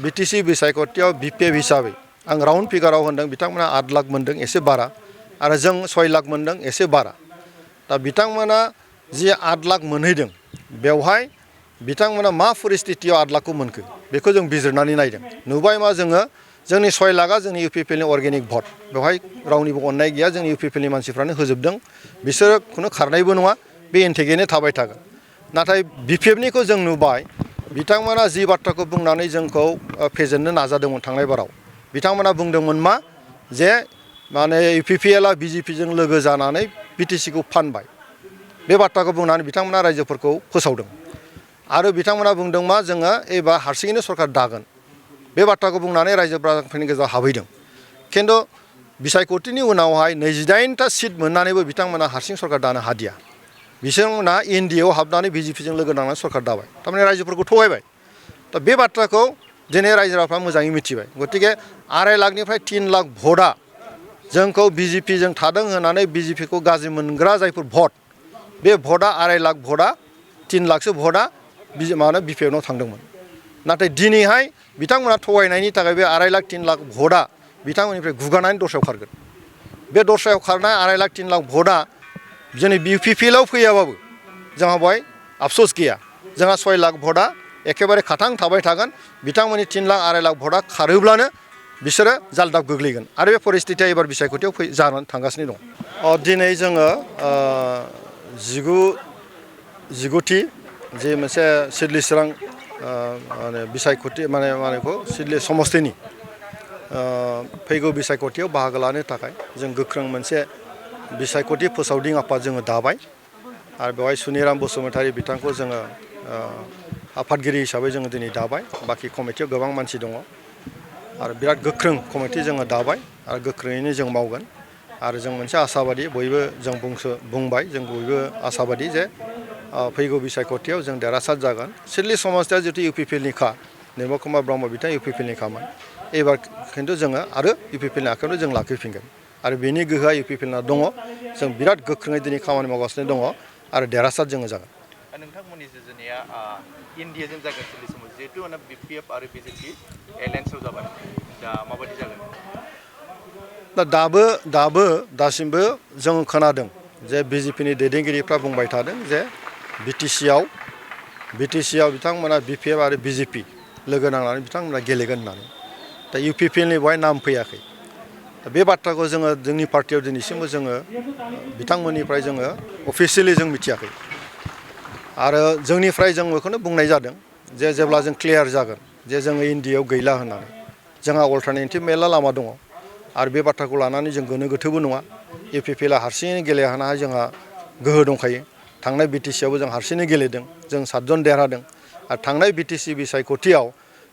BTC बिसायख'थियाव BPF हिसाबै आं राउन्ड फिगाराव होनदों बिथांमोना 8 लाख मोनदों एसे बारा आरो जों 6 लाख मोनदों एसे बारा दा बिथांमोना जि 8 लाख मोनहैदों बेवहाय बिथांमोना मा परिस्थितियाव 8 लाखखौ मोनखो बेखौ जों बिजिरनानै नायदों नुबाय मा जोङो जोंनि 6 लाखआ जोंनि इउपिपिएलनि अर्गेनिक भट बेवहाय रावनिबो अननाय गैया जोंनि इउपिपिएलनि मानसिफ्रानो होजोबदों बिसोरो खुनु खारनायबो नङा बे इन्टेगैनो थाबाय थागोन नाथाय बिपिएफनिखौ जों नुबाय बिथांमोना जि बाथ्राखौ बुंनानै जोंखौ फेजेननो नाजादोंमोन थांनाय बाराव बिथांमोना बुंदोंमोन मा जे माने इउपिपिएलआ बिजेपिजों लोगो जानानै बिटिसिखौ फानबाय बे बाथ्राखौ बुंनानै बिथांमोना रायजोफोरखौ फोसावदों आरो बिथांमोना बुंदों मा जोङो एबार हारसिङैनो सरकार दागोन बे बाथ्राखौ बुंनानै रायजोफोरनि गेजेराव हाबहैदों खिन्थु बिसायख'थिनि उनावहाय 28टा सिट मोननानैबो बिथांमोना हारसिं सरकार दानो हादिया बिथांमोना एनडिएआव हाबनानै बिजेपिजों लोगो नांनानै सरकार दाबाय थारमाने रायजोफोरखौ थगायबाय दा बे बाथ्राखौ दिनै रायजो राजाफ्रा मोजाङै मिथिबाय गतिके 2.5 लाखनिफ्राय 3 लाख भटआ जोंखौ बिजेपिजों थादों होननानै बिजेपिखौ गाज्रि मोनग्रा जायफोर भट बे भटआ 2.5 लाख भटआ 3 लाखसो भटआ बिपिएफनाव थांदोंमोन नाथाय दिनैहाय बिथांमोना थगायनायनि थाखाय बे 2.5 लाख 3 लाख भटआ बिथांमोननिफ्राय गुगानानै दस्रायाव खारगोन बे दस्रायाव खारनाय 2.5 लाख 3 लाख भटआ जोंनि इउपिपिएलआव फैयाबाबो जोंहा बेवहाय आफसोस गैया जोंहा 6 लाख भटआ एखेबारे खाथां थाबाय थागोन बिथांमोननि 3 लाख 2.5 लाख भटआ खारोब्लानो बिसोरो जालदाब गोग्लैगोन आरो बे परिस्थितिया एबार बिसायख'थियाव जानानै थांगासिनो दं दिनै जोङो 19थि जे मोनसे सिडली चिरां माने बिसायख'थि मानेखौ सिडली समस्तिनि फैगौ बिसायख'थियाव बाहागो लानो थाखाय जों गोख्रों मोनसे बिसायख'थि फोसावदिं आफाद जोङो दाबाय आरो बेवहाय सुनिराम बसुमतारी बिथांखौ जोङो आफादगिरि हिसाबै जोङो दिनै दाबाय बाखि कमिटियाव गोबां मानसि दङ आरो बिराद गोख्रों कमिटि जोङो दाबाय आरो गोख्रोङैनो जों मावगोन आरो जों मोनसे आसाबादि बयबो जों बुंबाय जों बयबो आसाबादि जे फैगौ बिसायख'थियाव जों देरहासार जागोन सिडली समस्तिया जितु इउपिपिएलनिखा निर्मल कुमार ब्रह्म बिथाङा इउपिपिएलनिखामोन एबार खिन्थु जोङो आरो इउपिपिएलनि आखायावनो जों लाखिफिनगोन आरो बेनि गोहोआ इउपिपिएलना दङ जों बिराद गोख्रोङै दिनै खामानि मावगासिनो दङ आरो देरहासार जोङो जागोन नोंथांमोननि जोजोनाया इन्डियाजों जागोन सिडली समाव जिहेतु बिपिएफ आरो बिजेपि एलायन्सआव जाबाय दा माबायदि जागोन दा दासिमबो जों खोनादों जे बिजेपिनि दैदेनगिरिफ्रा बुंबाय थादों जे बिटिसिआव बिथांमोना बिपिएफ आरो बिजेपि लोगो नांनानै बिथांमोना गेलेगोन होननानै दा इउपिपिएलनि बेवहाय नाम फैयाखै दा बे बाथ्राखौ जोङो जोंनि पार्टियाव दिनैसिमबो जोङो बिथांमोननिफ्राय जोङो अफिसियेलि जों मिथियाखै आरो जोंनिफ्राय जों बेखौनो बुंनाय जादों जे जेब्ला जों क्लियार जागोन जे जोङो इन्डियाआव गैला होननानै जोंहा अल्टारनेटिभ मेरला लामा दङ आरो बे बाथ्राखौ लानानै जों गोनो गोथोबो नङा इउपिपिएलआ हारसिङैनो गेलेहानाय जोंहा गोहो दंखायो थांनाय बिटिसिआवबो जों हारसिङैनो गेलेदों जों 7 जन देरहादों आरो थांनाय बिटिसि बिसायख'थियाव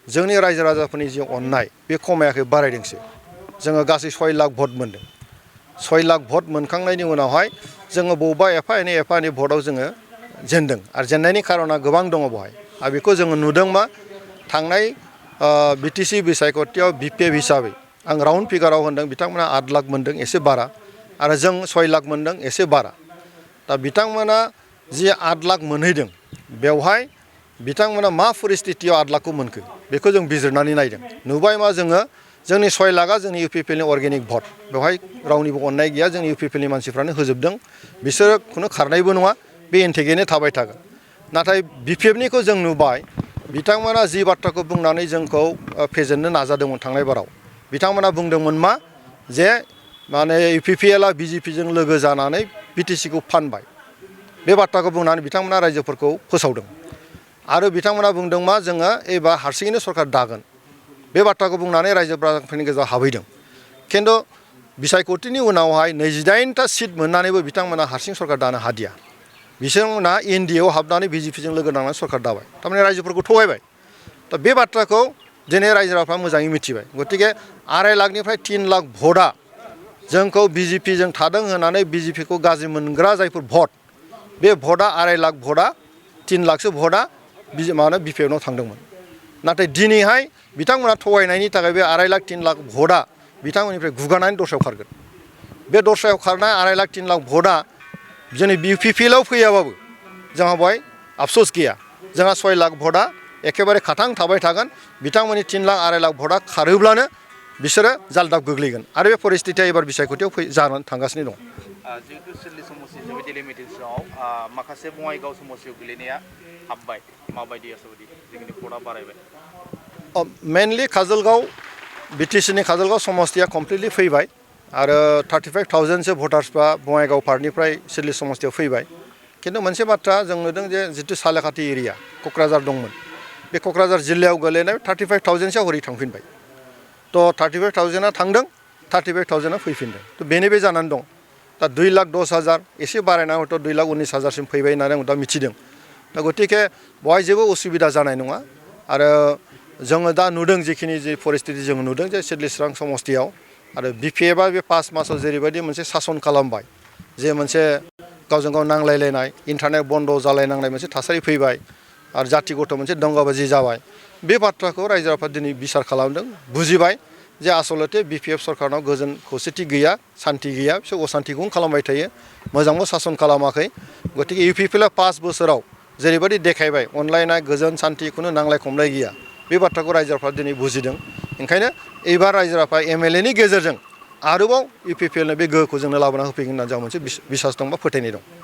जोंनि रायजो राजाफोरनि जि अननाय बे खमायाखै बारायदोंसो जोङो गासै 6 लाख भट मोनदों 6 लाख भट मोनखांनायनि उनावहाय जोङो बबेबा एफा एनै भटआव जोङो जेनदों आरो जेननायनि खारना गोबां दङ बेवहाय आरो बेखौ जोङो नुदों मा थांनाय बिटिसि बिसायख'थियाव बिपिएफ हिसाबै आं राउन्ड फिगाराव होनदों बिथांमोना 8 लाख मोनदों एसे बारा आरो जों 6 लाख मोनदों एसे बारा दा बिथांमोना जि 8 लाख मोनहैदों बेवहाय बिथांमोना मा परिस्थितियाव 8 लाखखौ मोनखो बेखौ जों बिजिरनानै नायदों नुबाय मा जोङो जोंनि 6 लाखआ जोंनि इउपिपिएलनि अर्गेनिक भट बेवहाय रावनिबो अननाय गैया जोंनि इउपिपिएलनि मानसिफ्रानो होजोबदों बिसोरो खुनु खारनायबो नङा बे इन्टेगैनो थाबाय थागोन नाथाय बिपिएफनिखौ जों नुबाय बिथांमोना जि बाथ्राखौ बुंनानै जोंखौ फेजेननो नाजादोंमोन थांनाय बाराव बिथांमोना बुंदोंमोन मा जे माने इउपिपिएलआ बिजेपिजों लोगो जानानै बिटिसिखौ फानबाय बे बाथ्राखौ बुंनानै बिथांमोना रायजोफोरखौ फोसावदों आरो बिथांमोना बुंदों मा जोङो एबार हारसिङैनो सरकार दागोन बे बाथ्राखौ बुंनानै रायजोफोरनि गेजेराव हाबहैदों खिन्थु बिसायख'थिनि उनावहाय 28टा सिट मोननानैबो बिथांमोना हारसिं सरकार दानो हादिया बिथांमोना एनडिएआव हाबनानै बिजेपिजों लोगो नांनानै सरकार दाबाय थारमाने रायजोफोरखौ थगायबाय दा बे बाथ्राखौ दिनै रायजो राजाफ्रा मोजाङै मिथिबाय गतिके 2.5 लाखनिफ्राय 3 लाख भटआ जोंखौ बिजेपिजों थादों होननानै बिजेपिखौ गाज्रि मोनग्रा जायफोर भट बे भटआ 2.5 लाख भटआ 3 लाखसो भटआ बिपिएफनाव थांदोंमोन नाथाय दिनैहाय बिथांमोना थगायनायनि थाखाय बे 2.5 लाख 3 लाख भटआ बिथांमोननिफ्राय गुगानानै दस्रायाव खारगोन बे दस्रायाव खारनाय 2.5 लाख 3 लाख भटआ जोंनि इउपिपिएलआव फैयाबाबो जोंहा बेवहाय आफसोस गैया जोंहा 6 लाख भटआ एखेबारे खाथां थाबाय थागोन बिथांमोननि 3 लाख 2.5 लाख भटआ खारोब्लानो बिसोरो जालदाब गोग्लैगोन आरो बे परिस्थितिया एबार बिसायख'थियाव जानानै थांगासिनो दं। जिहेतु सिडली समस्ति जोंनि डेलिमिटेसनाव माखासे बङाइगाव समस्तियाव गोलैनाया हाबबाय माबायदि आसाबायदि जोंनि भटआ बारायबाय? मेनलि काजलगाव बिटिसिनि काजलगाव समस्तिया कमप्लिटलि फैबाय आरो 35,000सो भटार्सफ्रा बङाइगाव पार्टनिफ्राय सिडली समस्तियाव फैबाय। खिन्थु मोनसे बाथ्रा जों नुदों जे जितु सालेखाथि एरिया क'क्राझार दंमोन बे क'क्राझार जिल्लायाव गोलैनाय 35,000सो हरै थांफिनबाय। थ' 35,000आ थांदों 35,000आ फैफिनदों। थ' बेनो बे जानानै दं। दा 2,10,000 एसे बारायना हयथ' 2,19,000सिम फैबाय होननानै आं दा मिथिदों। दा गतिके बेवहाय जेबो उसुबिदा जानाय नङा आरो जोङो दा नुदों जिखिनि जे परिस्थिति जों नुदों जे सिडली चिरां समस्तियाव आरो BPFआ बे 5 मासाव जेरैबायदि मोनसे सासन खालामबाय जे मोनसे गावजों गाव नांलायलायनाय इन्टारनेट बन्द जालायनांनाय मोनसे थासारि फैबाय आरो जाथि गथ' मोनसे दंगाबाजि जाबाय बे बाथ्राखौ रायजो राजाफ्रा दिनै बिसार खालामदों बुजिबाय जे आसलते BPF सरकारनाव गोजोन खौसेथि गैया सान्थि गैया बिसोर असान्थिखौनो खालामबाय थायो मोजांबो सासन खालामाखै। गतिके UPPआ 5 बोसोराव जेरैबायदि देखायबाय अनलायनाय गोजोन सान्थि खुनु नांलाय खमलाय गैया बे बाथ्राखौ रायजो राजाफ्रा दिनै बुजिदों। ओंखायनो एबार रायजो राजाफ्रा MLAनि गेजेरजों आरोबाव UPPनो बे गोहोखौ जोंनो लाबोना होफैगोन होननानै जोंहा मोनसे बिसास दं बा फोथायनाय दं।